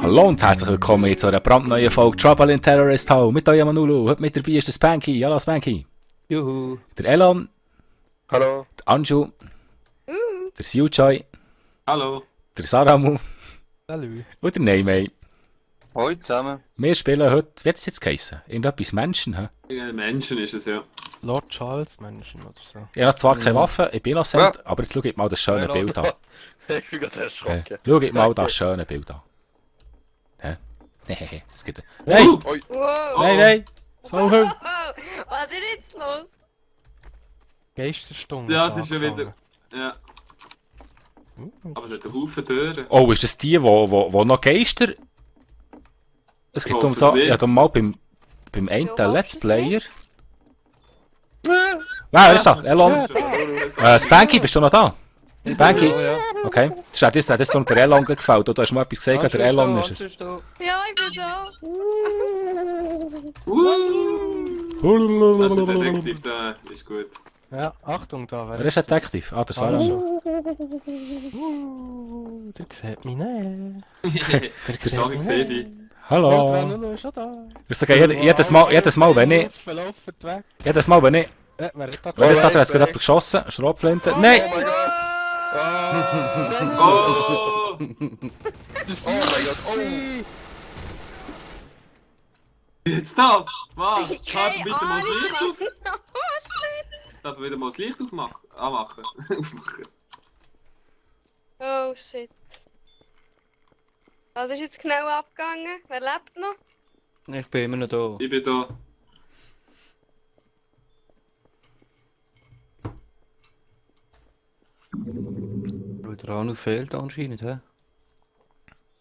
Hallo und herzlich willkommen zu einer brandneuen Folge Trouble in Terrorist Hall mit eurem Manulu. Heute mit dabei ist der Spanky. Hallo Spanky. Juhu. Der Elon. Hallo. Der Anju. Der Siuchai. Hallo. Der Saramu. Hallo. Und der Neymay. Hallo zusammen. Wir spielen heute, wie hat es jetzt geheißen? Irgendetwas Menschen, hä? Menschen ist es, ja. Lord Charles Menschen oder so. Ich habe zwar keine Waffe, ich bin innocent, aber jetzt schaut mal das schöne Bild an. Ich bin gerade erschrocken. Schaut mal das schöne Bild an. Hä? Hehehe, es gibt... Nein! Wow. Nein! So hoch! Was ist jetzt los? Geisterstunde. Ja, es ist schon angefangen. wieder. Ja. Aber es hat einen Haufen Türen. Oh, ist das die, wo noch Geister... Es geht um so... Ja, dann mal beim einen Ja, Let's hoffst du's Player... Wer ist da? Elon? Spanky, bist du noch da? Spanky? Okay. Das hat jetzt noch der Elon gefällt. Du hast mal etwas gesagt, der Elon ist es. Ja, ich bin da. Das ist ein Detektiv, der ist gut. Ja, Achtung da. Wer ist Detektiv? Ah, der Sarah. Der sieht mich nicht. Der Sag, ich sehe dich. Hallo. Weltwelle ist schon da. Das ist okay, jedes Mal, wenn ich... Laufen weg. Jedes Mal, wenn ich... Wer hat da Wenn jetzt hat er jetzt gerade jemand geschossen, Schrotflinte. Nein! Oh! Das Oh mein Gott, Jetzt das? Was? Ich Kann keine bitte mal das Licht Ahnung. auf? Oh shit. Darf wieder mal das Licht aufmachen? Anmachen. Aufmachen. Oh shit. Was ist jetzt genau abgegangen? Wer lebt noch? Ich bin immer noch da. Ich bin da. Der Anu fehlt anscheinend, hä?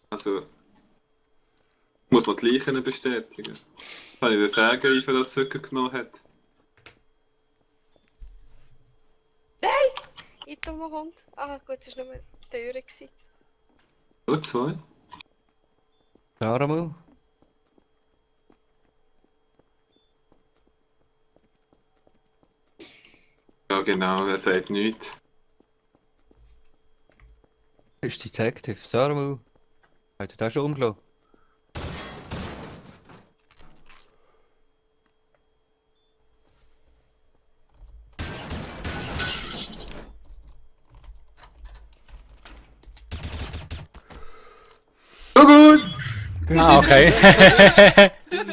Also. Muss man die Leichen bestätigen. Kann ich dir sagen, wie viel das Hücken genommen hat? Ich dummer Hund. Ah gut, es war nur die Tür. Nur zwei? Saramu? Ja genau, er sagt nichts. Ist Detective. Saramu? Hat er das schon umgelassen? Ah, okay.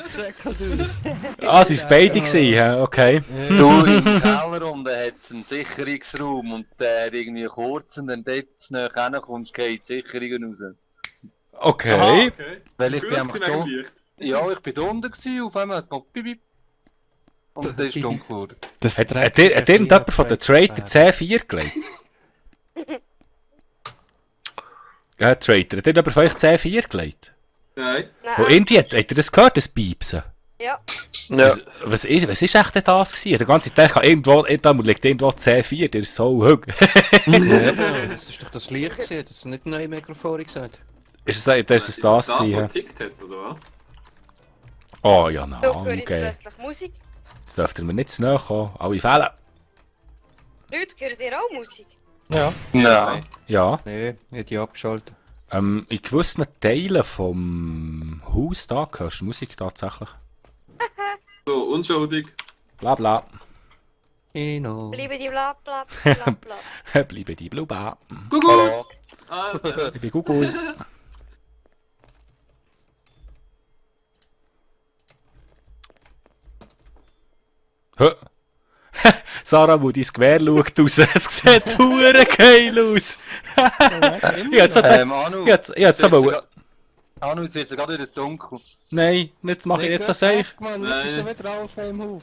Säckel, du! Ah, sie waren beide gewesen, okay. Du, im Keller unten hat es einen Sicherungsraum und der irgendwie kurz und dann dort näher hinkommst, geht die Sicherung raus. Okay. Okay. Weil ich bin Grüß dich einfach wegen da. Licht. Ja, ich bin da unten gewesen, auf einmal hat es bip bip. Und dann ist es dunkel geworden. Das Hat irgendjemand von den Trader 10-4 gelegt? Ja, Trader, hat irgendjemand von euch 10-4 gelegt? Nein. Und irgendwie, hat ihr das gehört, das Piepsen? Ja. Was ist echt denn das gewesen? Der ganze Tag da liegt irgendwo 10-4, der ist so hoch. Das ist doch das Licht gewesen, das ist nicht ein Mikrofon gesagt. Ist es das Ist gewesen? was Ja. tickt hat, oder was? Oh ja, na, So höre ich okay. plötzlich Musik. Jetzt dürft ihr mir nicht zu nahe kommen. Alle Fälle. Leute, hört ihr auch Musik? Ja. Nein. Ja. Nee, hätte ich abgeschaltet. In gewissen Teilen vom Haus da hörst du Musik tatsächlich. So, unschuldig. Bla bla. Ino. Bleiben die bla bla bla bla. Bleibe die Bluba. Gugus! Alter. Ich bin Gugus. Hä? Sarah, wo dein Gewehr schaut raus, es sieht hure geil aus. Ich hätte so Anu, ich hätte so wollen- Anu, jetzt wird es gerade wieder dunkel. Nein, jetzt mache ich jetzt so seich. Mann, das ist schon wieder auf einem Hof.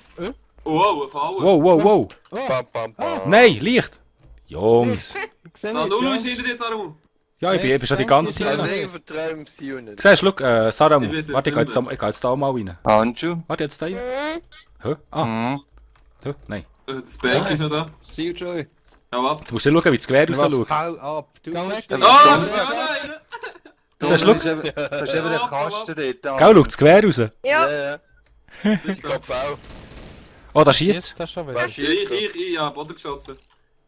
Oh, ein Fallen. Wow, wow, wow. Bam, bam, bam. Nein, Licht. Jungs. Ich sehe Ah, nicht. Nulu ist hinter dir, Sarum. Ja, ich bin schon die ganze Zeit. vertreiben sie nicht. Siehst du, schau, Sarah, Ich weiß es warte, ich gehe nicht jetzt, jetzt da mal rein. Anju? Warte, jetzt da rein. Mhm. Hä? Ah, Mhm. hä? Nein. Das Bank ist noch da. See you, Joy. Ja, ab. Jetzt musst du schauen, wie das Gewehr raus schaut. Hau ab. Du Geh weg. bist Oh, der- das ist einer. Da Ja, ist schau. eben der Kasten dort. Gell, schau das Gewehr raus. Ja. Ja. Das ist Ich glaub auch. Oh, da schießt. Jetzt das schon Wer wieder. schießt? Ich hab Boden geschossen.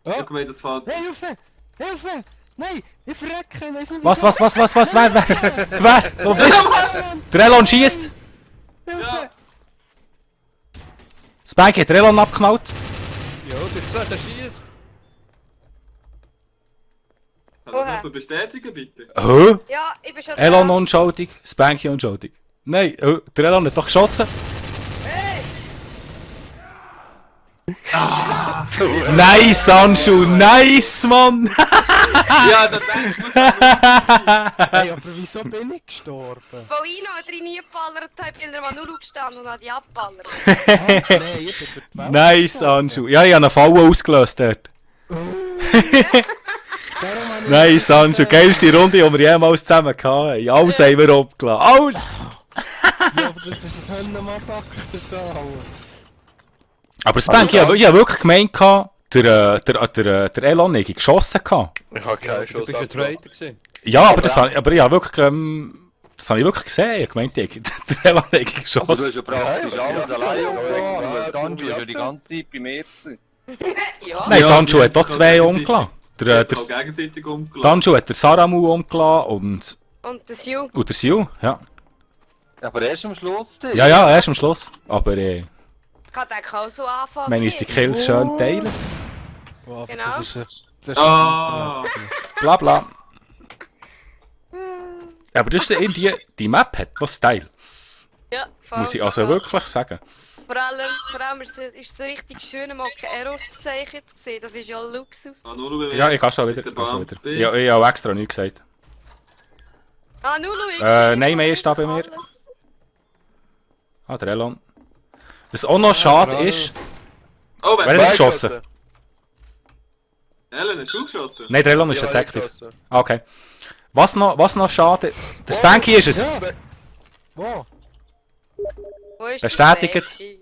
Ich Oh. hab gemeint, das fällt. Hey, Hilfe! Hilfe! Nein! Ich verrecke! Ich weiss nicht, Was? Wer? Wo bist du? Der Elon schießt. Hilfe! Spanky hat den Elon abgeknallt. Ja, du hast gesagt, er schießt. Kann das Woher? jemand bestätigen, bitte? Hä? Ja, ich bin schon Elon da. unschuldig, Spanky unschuldig. Nein, der Elon hat doch geschossen. Hey! Nice, Anschu, nice, Mann! Ja, da denke ich, muss da Hey, aber wieso bin ich gestorben? Wo ich noch drin geballert habe, bin ich mal nur gestanden und habe die abballert. Nein, ich bin durch die Welt Nice, gestorben. Anschu. Ja, ich habe eine Falle ausgelöst dort. Darum habe ich- Nice, Anschu. Geilste Runde, die wir jemals zusammen hatten. Alles haben wir abgelassen. Alles! Ja, aber das ist ein Höllenmassaker da. Aber Spanky, ich habe wirklich gemeint, der Elon hätte geschossen. Ich hab keinen Du Schuss bist ein abgelassen. Traitor gewesen. Ja, aber das habe ich habe wirklich, das habe ich wirklich gesehen. Ich habe gemeint, der Elon hätte Also du hast geschossen. ja praktisch alles alleine ja, umgebracht. ja, Der Anju war ja die ganze Zeit bei mir. Ja. Nein, Ja, Danju sie hat auch haben sich zwei auch umgelassen. Sie Der haben sich auch gegenseitig umgelassen. Danju hat der Saramu umgelassen Und das Ju. und der Siu, ja. Aber erst am Schluss. dann. Ja, erst am Schluss. Aber Kann der auch so anfangen? wenn uns die Kills schön teilen. Wow, aber Genau. das ist ein... Das ist Ah. Bla bla. Aber das ist irgendwie, die Map hat noch Style. Ja, voll. Muss ich also wirklich sagen. Vor allem ist es richtig schön, mal keine Errors gezeichnet zu sehen. Das ist ja Luxus. Ah, nur bewegen. Ja, ich kann schon wieder. Mit der Ich kann schon Bahn. wieder. Ja, ich habe extra nichts gesagt. Ah, nur Luigi. Nein, mehr ist da bei mir. Alles. Ah, der Elon. Was auch noch schade ist. Oh, Wer wer hat ist geschossen? Ellen, hast du geschossen? Nein, der Elon ist Ja, Detective. ich geschossen. Ah, okay. Was noch schade. Der Spanky ist es. Ja. Wo? Wo ist Bestätigt. der Spanky?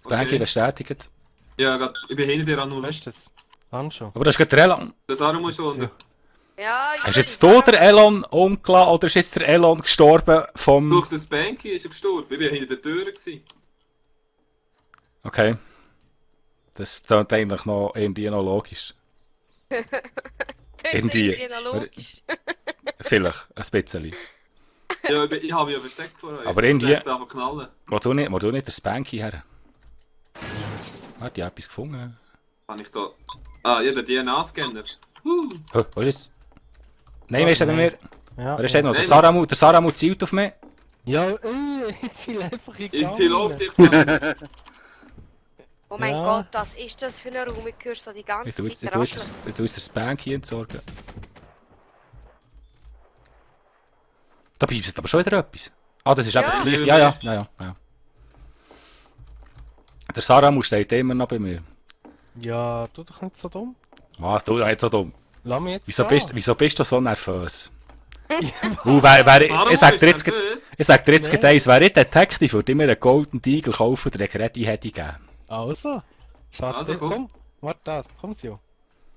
Spanky bestätigt. Ja, grad, ich bin hinter dir an null. Weißt du das? Anschauen. Aber das ist gerade der Elon. Das Arm muss schon. Ja, Hast jetzt du der Elon umgelassen oder ist jetzt der Elon gestorben vom... Durch den Spanky ist er gestorben. Ich war hinter der Tür. Gewesen. Okay. Das klingt eigentlich noch irgendwie noch logisch. irgendwie. Irgendwie noch logisch. Vielleicht, ein bisschen. Ja, ich habe mich ja versteckt vor euch. Aber irgendwie- Jetzt einfach knallen. Wo du nicht der Spanky her? Ah, die hat etwas gefunden. Kann ich da... Ah, ja, der DNA-Scanner. Hä, wo ist es? Nein, wer ist der bei mir? Ja, Wer ist der noch? Nein, Der Saramu zielt auf mich. Ja, ich ziele einfach in die Ich zieh auf Gange. dich zusammen. Oh mein Ja. Gott, was ist das für ein Raum? Ich höre so die ganze Ich tue Zeit jetzt rascheln. der Spanky entsorgen. Da piepst aber schon wieder etwas. Ah, das ist eben Ja. das Licht. Ja. Der Saramu steht immer noch bei mir. Ja, tu doch nicht so dumm. Was, du nicht so dumm. Lass mich jetzt Wieso bist du so nervös? Warum Ich sag dir bist jetzt, du nervös? gerade eins, wäre ich Detective, würde ich mir einen Golden Eagle kaufen, der Retti hätte ich gegeben. Also. Schade. Also, komm. komm. Warte da, komm Sio.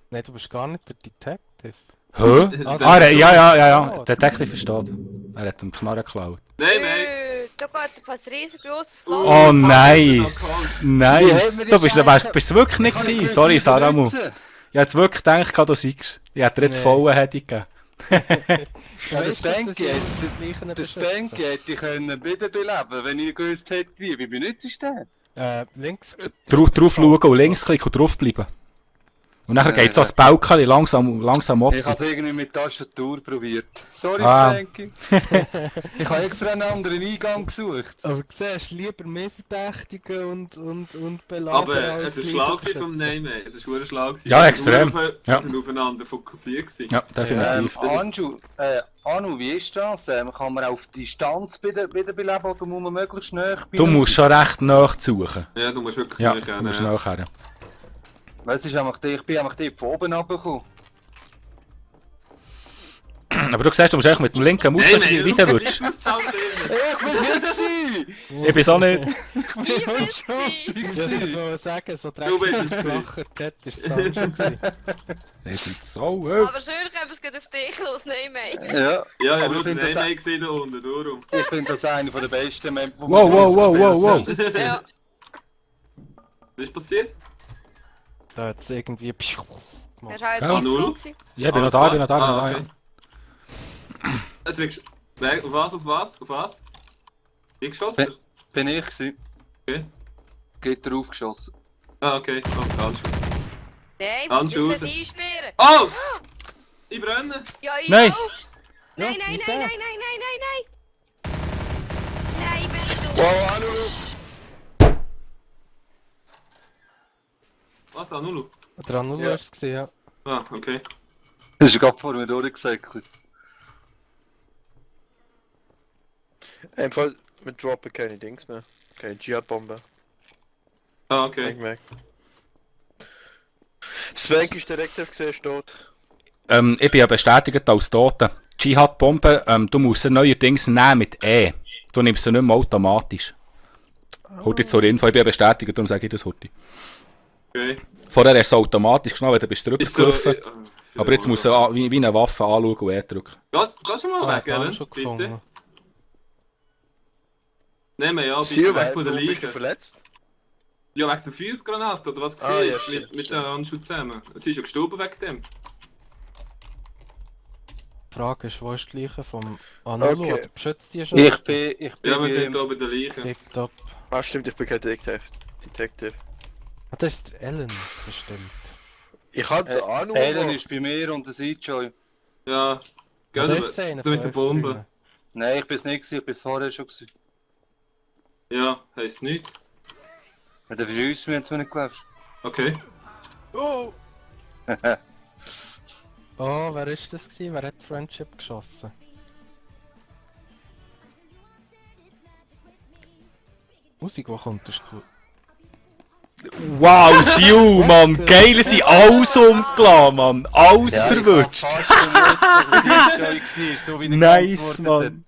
Nein, du bist gar nicht der Detective. Hä? Ah, ja. Detective versteht. Er hat den Knarren geklaut. Nein. Da geht fast ein riesengroßes Oh. Loch. Oh, nice! Wie Nice! haben wir Du bist das es wirklich nicht Kann ich gewesen. das Sorry, nicht Saramu. benutzen? Ich hätte wirklich gedacht, du seist. Ich hätte dir jetzt Nee. voll hätte gegeben. Ja, Weißt das du, dass Spanky ich hätte- die gleichen Das beschützen? Spanky hätte ich können wiederbeleben, wenn ich gewusst hätte, wie. Wie benutzt ich den? Links. Drauf schauen und linksklicken und draufbleiben. Und nachher geht so das Balken langsam Ich abziehen. habe es irgendwie mit Tastatur probiert. Sorry, Ah. Spanky. Ich habe extra einen anderen Eingang gesucht. Aber siehst, lieber mehr verdächtigen und beladen Aber als es war gleich schlau gewesen vom beschützen. Name. Es war verdammt schlau gewesen. Ja, Wir extrem. sind Ja. Wir sind aufeinander fokussiert gewesen. Ja, definitiv. Anu, wie ist das? Kann man auf Distanz wiederbeleben oder muss man möglichst schnell Du musst schon recht nachsuchen. Ja, du musst wirklich Ja, nicht du musst ja. nachher. Weißt du, ich bin einfach dort von oben runtergekommen. Aber du siehst, du musst eigentlich mit dem linken Maus Nein, weiter würdest. Ich bin nicht gewesen! Ich bin's auch nicht. Ich bin's gewesen. Ich wollte sagen, so Du bist dreckig es gelacht hat, ist es dann schon gewesen. Ihr seid so wild. Aber schön kommen es gerade auf dich los, nein, mate. Ja, Ja, ich Aber habe nur ich den finde das- Name gesehen da unten, darum. ich finde das einer der besten Maps, die Wow, wow, wow, wow, wow. Ja. Was ist passiert? Da hat es irgendwie... Das gemacht. war halt Ja, nicht null. so gewesen. Ja, ich bin noch Alles da, klar? ich bin noch da, ich bin noch da. Okay. Es wird... Auf was, auf was, auf was? Ich geschossen? Bin ich gewesen. Okay. Geht er aufgeschossen. Ah, okay. Oh, Handschuhe. Nein, Handschuhe musst du raus. nicht einsperren. Oh! Ich brenne! Ja, ich Nein. auch. Nein, Ja, nein, ich nein, nein, seh. nein, nein, nein, nein. Nein, bist du. Wow, Anu! Was, Anulu? Der Anulu Ja. war es, gewesen, ja. Ah, okay. Das ist gerade vor mir durchgesäckelt. Im Fall, wir droppen keine Dings mehr. Keine Dschihad-Bombe. Ah, okay. Gemerkt. Sven ist direkt gesehen, steht. Ich bin ja bestätigt als Tote. Dschihad-Bombe, du musst sie neuerdings nehmen mit E. Du nimmst sie nicht mehr automatisch. Heute zur Info, ich bin ja bestätigt, darum sage ich das heute. Okay. Vorher hast du es automatisch genommen, wenn du bist Ist so... zurückgelaufen. Aber jetzt musst du wie eine Waffe anschauen und E drücken. Gehst du mal Ah, weg, hat er Ellen? schon Bitte? gefunden. Nehmen ja, Sie, bitte weg von der bist du Leiche. verletzt? Ja, wegen der Feuergranate, oder was Ah, ja, war stimmt, mit den Handschuhen zusammen. Sie ist ja gestorben wegen dem. Die Frage ist, wo ist die Leiche vom Anulu? Okay. Oder beschützt die schon? Ich bin Ja, wir bei sind ihm. hier bei der Leiche. Tipptopp. Ah, stimmt, ich bin kein Detective. Ah, das ist der Ellen, bestimmt. Ich hatte den Anu. Ellen ist bei mir und der Seedjoy. Ja. Ah, Gell, das ist einer du mit von der euch Bombe. drinnen. Nein, ich bin es nicht gewesen, ich bin es vorher schon gewesen. Ja, heisst nichts. Mit der Verschüsse, wenn du nicht glaubst. Okay. Oh, wer ist das gewesen? Wer hat Friendship geschossen? Musik, wo kommt, ist cool. Wow, Siu, Mann! Geil, sie alles umgelassen, Mann! Alles verwünscht! Nice, Mann!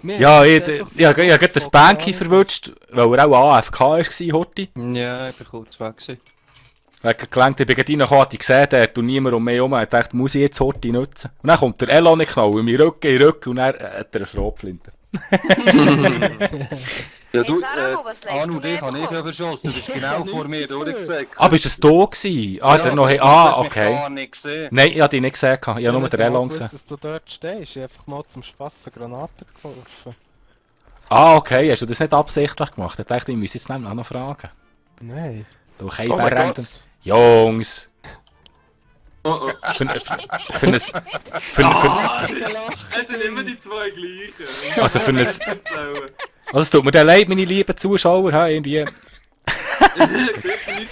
Ja, ich hab gerade den Spanky verwünscht, weil er auch AFK war, Horti. Ja, ich bin kurz weg gewesen. Er hat gelangt, ich bin gerade reingekommen, hatte gesehen, der hat niemand um mich herum. Ich dachte, muss ich jetzt Horti nutzen? Und dann kommt der Elon knallen, in meinen Rücken und dann hat er eine Schrotflinte. Ja, Hey, du, Sarah, was leistest Anu, du dich habe ich bekommen? überschossen. Du bist genau vor mir durchgesäckelt. Aber ist es da gewesen? Ah, der noch... das Ah, hast du mich okay. gar nicht gesehen. Nein, ich habe dich nicht gesehen, ich habe nur den Elon gesehen. dass du dort stehst. Ich habe einfach mal zum Spass eine Granate geworfen. Ah, okay, hast du das nicht absichtlich gemacht? Ich dachte, ich muss jetzt nämlich auch noch fragen. Nein. Du Oh Keiber mein rennt. Gott. Jungs! Oh oh. Für Es sind immer die zwei gleichen. also für ein... Erzählen. Also es tut mir dann leid, meine lieben Zuschauer, irgendwie... Sieht nicht.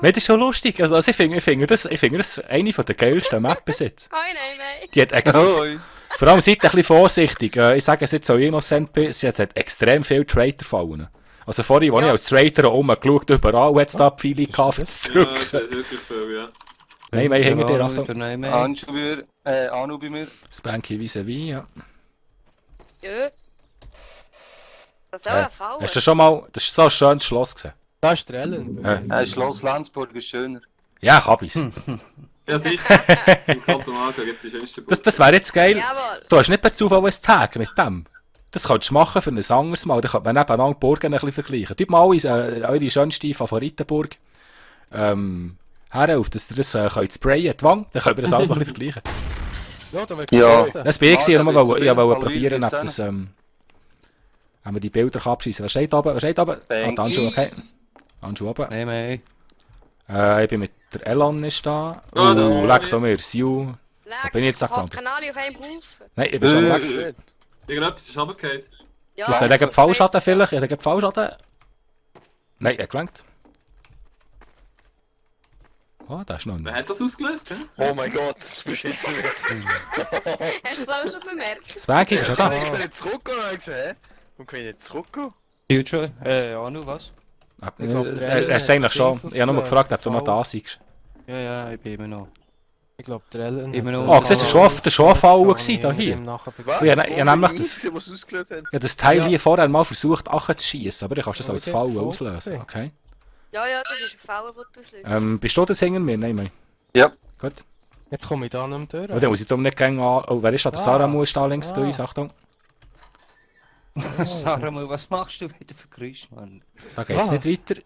Nein, das ist schon lustig. Also ich finde das eine der geilsten Maps bis jetzt. Hoi, nein, mate. Die hat extra... Hoi. Vor allem seid ein bisschen vorsichtig. Ich sage es jetzt so innocent bin, sie hat extrem viele Traitor-Fallen. Also vorhin, als ich als Traitor rumgeschaut überall, hat es da viele gehabt, um zu Ja, es drücken. ist wirklich viel, ja. Nein, wir hängen dir, Achtung. Anu bei mir. Spanky vis-à-vis, ja. Ja. Das soll ja fallen. Hast du schon mal... Das ist so ein schönes Schloss gesehen. Da ist der Ellen. Schloss Lenzburg ist schöner. Ja, ich hab es. Ja, sicher. Im Kanton Aargau gibt es die schönste Burg. Das wäre jetzt geil. Jawohl. Du hast nicht per Zufall ein Tag mit dem. Das könntest du machen für ein anderes Mal. Dann könnte man nebeneinander die Burgen ein bisschen vergleichen. Tut mal eure schönste Favoritenburg her, auf dass ihr das könnt sprayen die Wange. Dann können wir das alles mal ein bisschen vergleichen. Ja, da wird Ja. gegessen. Das bin ich gewesen, Ah, nur da weil wird's ich ein wollte Bild, probieren, ob Kalorien das, wenn man die Bilder kann abschießen kann. Wer steht oben? Wer steht oben? Ah, die Handschuhe, okay. Handschuhe oben. Nein, mate. Ich bin mit der Elon ist da. Oh, da. Leck da mir, Siu. Leck, bin ich jetzt ich hab angelangt. keine alle auf einem Haufen. Nein, ich bin schon weg. Shit. Irgendetwas ist runtergefallen. Ja, Jetzt hat er Fallschaden vielleicht? Hat er Fallschaden? Nein, er gelangt. Oh, da ist noch Wer ein... hat das ausgelöst? Hä? Oh mein Gott, das beschützt mich. hast du es auch schon bemerkt? Spanky, bist du da? Ich bin nicht zurückgegangen und gesagt, hä? Warum kann ich nicht zurückgehen? Future? Anu, was? Er ist eigentlich schon. Ich habe nur gefragt, ob du noch da seist. Ja, ja, ich bin immer noch. Ich glaube, der Ellen. Immer noch. Oh, siehst du, der Schafall gewesen, da hier. Was? Ja, nämlich das... das- Was ausgelöst haben? Ja, das Teil Ja. hier vorher mal versucht, zu schießen, aber ich kannst das Oh, als der Fallen voll auslösen. okay. Okay. Ja, das ist ein Fall, den du auslöst. Bist du das hinter mir? Nein, nein. Ja. Gut. Jetzt komme ich da nicht mehr durch. Oh, dann muss ich da nicht gehen an. Oh, wer ist da? Der Ah. Saramu ist da links zu Ah. uns. Achtung. Sarah, was machst du wieder für Geräusche, Mann? Da geht's Was? nicht weiter.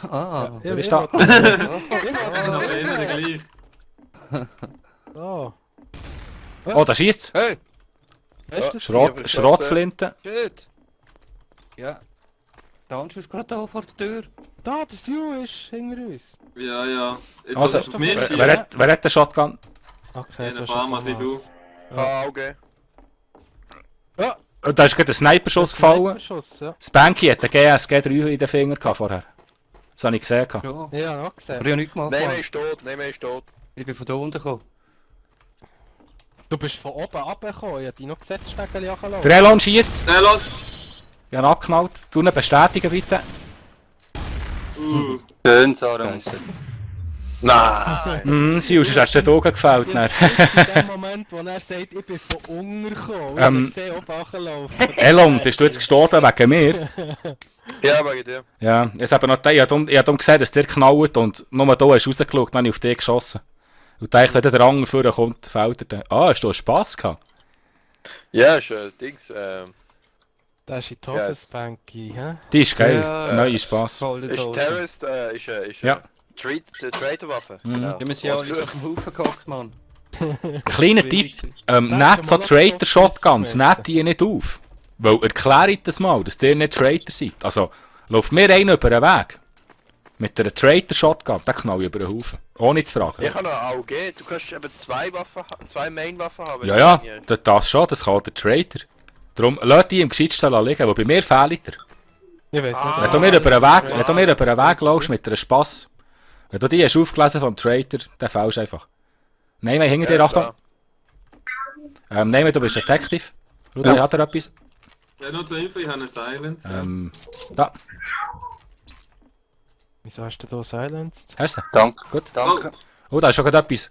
Ah. Wer ist da? Das ist aber immer der gleiche. Oh. Oh, da schießt Hey, Weißt du das? Schrottflinte. gut. Ja. Dann ist gerade da vor der Tür. Da, der Sue ist hinter uns. Ja, ja. Jetzt Also, willst du auf mich wer, schießen. wer hat den Shotgun? Okay, Ja, das dann ist fahren ein wir sie Famas. Ah, okay. Ja, Und da ist gerade ein Sniper-Schuss gefallen. Schuss, ja. Spanky hat den GSG 3 in den Finger gehabt vorher. Das habe ich gesehen. Ja. Ja, noch Aber gesehen. ich habe nichts gemacht. Nein, Mann. er ist tot, nein, er ist tot. Ich bin von da unten gekommen. Du bist von oben runtergekommen. Ich hab dich noch gesehen, Stegeli angelaufen. Der Elon schießt. Elon! Ich habe ihn abgeknallt. Du ihn bestätigen bitte. Schön, Sarah. Scheiße. Nein! Sius, hast du den Augen gefällt. Das dann. ist in dem Moment, wo er sagt, ich bin von unten gekommen. Ich habe gesehen, oben runterlaufen. Elon, bist du jetzt gestorben wegen mir? Ja, wegen dir. Ja, ich habe noch ich hab gesehen, dass der knallt und nur da hast du rausgeschaut, dann habe ich auf dich geschossen. Und dachte, wenn der andere vorne kommt, fällt er dann. Ah, hast du Spass gehabt? Ja, ist Dings. Das ist in die Hose, Spanky, hä? Die ist geil. Ja, Neue Spass. Voll die Ist Dose. Terrorist, ist Ja. Traitorwaffe. Mhm. Genau. Ja, wir sind ja alle so auf dem Haufen gehockt, Mann. Kleiner Tipp, Da nicht hast du so mal Traitor-Shotguns, getroffen, nehmt die nicht auf. Weil erklärt das mal, dass ihr nicht Traitor seid. Also, lauft mir einer über den Weg. Mit einer Traitor-Shotgun, den knall ich über den Haufen. Ohne zu fragen. Ich habe noch AUG, du kannst eben zwei Main-Waffen haben. Ja, ja, das schon, das kann der Traitor. Darum, lasst die im Gescheitsten liegen, weil bei mir fehlt er. Ich weiß nicht. Wenn du mir über den Weg laufst mit einem Spass, wenn du die hast aufgelesen vom Traitor, dann fällst du einfach. Nein, wir hinter dir, Achtung. Nein, du bist Detective. Schau, da hat er etwas. Ja, nur zur Info, ich habe einen Silence. Da, Wieso hast du da silenced? hast du sie? Danke. Gut. Danke. Oh, da ist schon gerade etwas.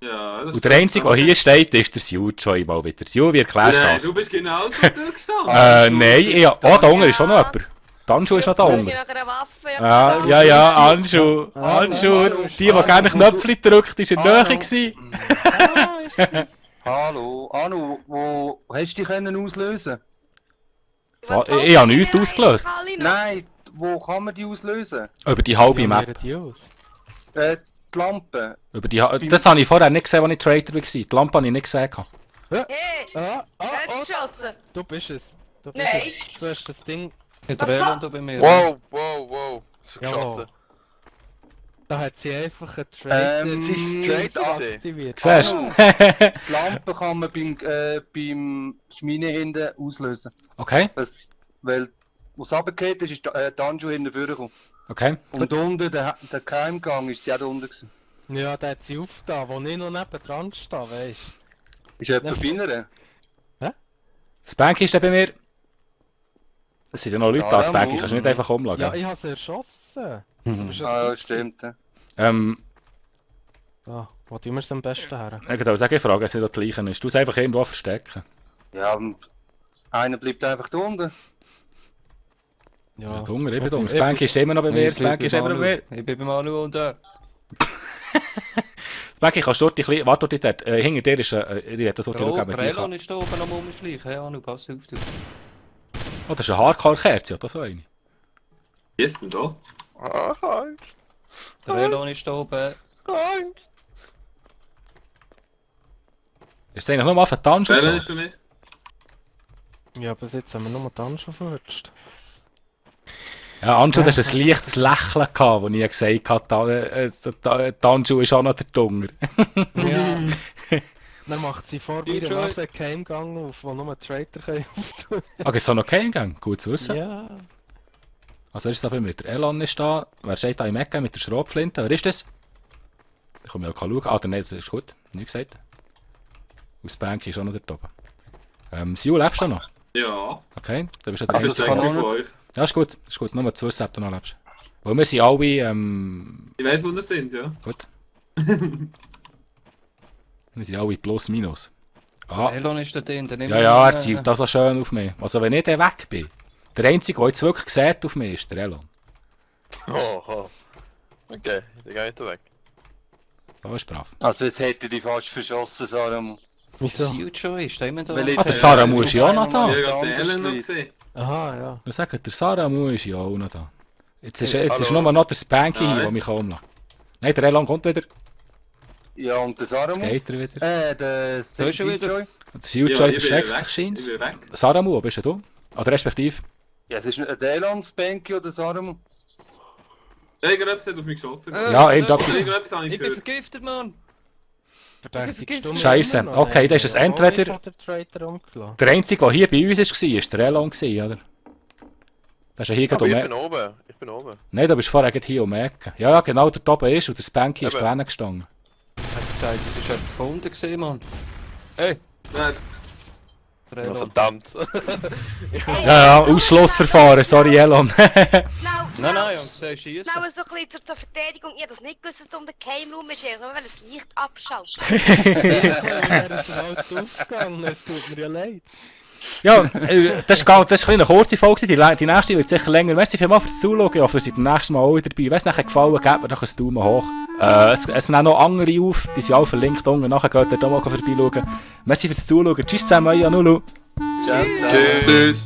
Ja, das Und der Einzige, der hier steht, ist der Sju schon mal wieder. Sju, wie erklärst du Nein, das? du bist genauso durchgestanden. Nein, ja. Oh, da unten ist schon noch jemand. Die Anschu ist noch da Ich unten. nach einer Waffe. Ja, Anschu. Anschu, die gerne Knöpfe drückt, ist in der Nähe gewesen. Ah, ist sie. Hallo, Anu, wo hast du dich können auslösen? Ich habe nichts ausgelöst. Nein, wo kann man die auslösen? Über die halbe Wie Map. sehen die aus? Die Lampe. Das habe ich vorher nicht gesehen, als ich Traitor war. Die Lampe habe ich nicht gesehen. Hey, Ah, wer hat oh, geschossen? du bist es. Du bist Nein. es. Du hast das Ding. Ja, der Elon da bei mir. Wow. Das ist Ja. geschossen. Da hat sie einfach einen Traitor sie ist straight gesehen. aktiviert. Siehst Anu, du? die Lampe kann man beim Schmine hinten auslösen. Okay, Weil, wo es runtergeht, ist die Anju hinten vorgekommen. okay. Und unten, der Geheimgang, ist sie auch da unten gewesen. Ja, der hat sie aufgetan, wo ich noch nebendran stehe, weisst Ist jemand feiner? Spanky ist da bei mir. Es sind ja noch Leute da, Ja, Spanky, ja, kannst du nicht einfach umlegen. Ja, ich habe sie erschossen. Du bist Ah, ja ja, stimmt. Ja. Wo tun wir es am besten her? Ich würde sagen, ich frage, ob es nicht das Gleiche ist. Du es einfach irgendwo verstecken. Ja, und einer bleibt einfach da unten. Ja, Hunger, ich bin Okay. dumm. Spanky ist immer noch bei mir, Ich bin Spanky ist beim immer noch bei Manu. mir. Ich bin beim Manu und Spanky, kannst du dort ein bisschen... Warte dort, hinter dir ist... ich werde das dort schauen, der mit Elon dir. ist da oben am Umschleichen. Ja, Anu, pass auf. Du. Oh, das ist eine Hardcore-Kerze, oder so eine. Wie ist denn da? Der Elon ist da oben. Ist es eigentlich nur mal für die Tanschen? Elon ist bei mir. Ja, bis jetzt haben wir nur den schon verwünscht. Ja, Anju, das ist ein leichtes Lächeln gehabt, als ich gesagt habe, Anju ist auch noch der Dunger. Ja. Dann macht sie vor mir DJ. Nase einen Geheimgang auf, wo nur Traitor können auftun. Ah, gibt es auch noch keinen Gang? Gut zu wissen. Ja. Also, wer ist da bei mir? Der Elon ist da. Wer steht da im Ecken mit der Schrotflinte? Wer ist das? Da kann ich auch schauen. Ah, der nicht, das ist gut. Nicht gesagt. Aus Bank ist auch noch dort oben. Siu, lebst du noch? Ja. Okay, dann bist du der Das Einzige. ist kann eigentlich auch von euch. Ja, ist gut. Ist gut. Nur zu wissen, ob du noch lebst. Weil wir sind alle, Ich weiss, wo wir sind, ja. gut. Wir sind alle plus minus. Ah, Elon ist da drin, dann ja, er zielt das so schön auf mich. Also wenn ich dann weg bin, der Einzige, der jetzt wirklich sieht auf mich, ist der Elon. Oh. Okay, dann gehe ich da weg. Da ist brav. Also jetzt hätte ich dich fast verschossen, Saram. Wieso? Huge schon ist, da immer da. Weil ich Ah, der Saramu ist ja auch noch Ich da. habe gerade den Ellen noch gesehen. Aha, ja. Ich sage, der Saramu ist ja auch noch da. Jetzt ist, Hey, jetzt ist hallo. nur noch der Spanky hier, Nein. der mich kommen lässt. Nein, der Elon kommt wieder. Ja, und der Jetzt Saram? geht er wieder. Der Da ist er wieder. Joy? Der Siljoy ich bin versteckt weg. sich scheint's. Ich bin weg. Saramu, wo bist denn du? Oder respektive? Ja, es ist nicht der Elan, Spanky oder Saram. Irgendetwas hat auf mich geschossen. Ja, irgendetwas. Irgendetwas habe ich Ich bin gehört. vergiftet, Mann! Verdächtig stumm. Scheisse. immer noch, Okay, ey. dann ist es Ja, entweder- auch der Traitor umgelassen. Der Einzige, der hier bei uns war, war der Elon, oder? Das ist ja hier gerade Aber um ich die bin oben. Ich bin oben. Nein, du bist vorher gerade hier um die Ecke. Ja, genau, der oben ist und der Spanky ist Eben. da hinten gestanden. Hat gesagt, es ist jemand gefunden gewesen, Mann. Ey, Nein, der Ja, Elon. verdammt. Ja, Ausschlussverfahren, sorry Elon. Nein, nein, und du sagst schießen. Genau, so ein bisschen zur Verteidigung. Ich habe das nicht gewusst, dass es um den Keimraum ist. Ich wollte das Licht abschalten. Er ist halt aufgegangen, es tut mir ja leid. Ja, das war eine kurze Folge, die nächste wird sicher länger. Merci vielmals fürs Zuschauen, ich hoffe, ihr seid beim nächsten Mal auch wieder dabei. Wenn es euch gefallen hat, gebt mir doch einen Daumen hoch. Es sind auch noch andere auf, die sind alle verlinkt unten. Nachher geht ihr da mal vorbeischauen. Merci fürs Zuschauen, tschüss zusammen, euer Nulu. Ciao, Tschüss.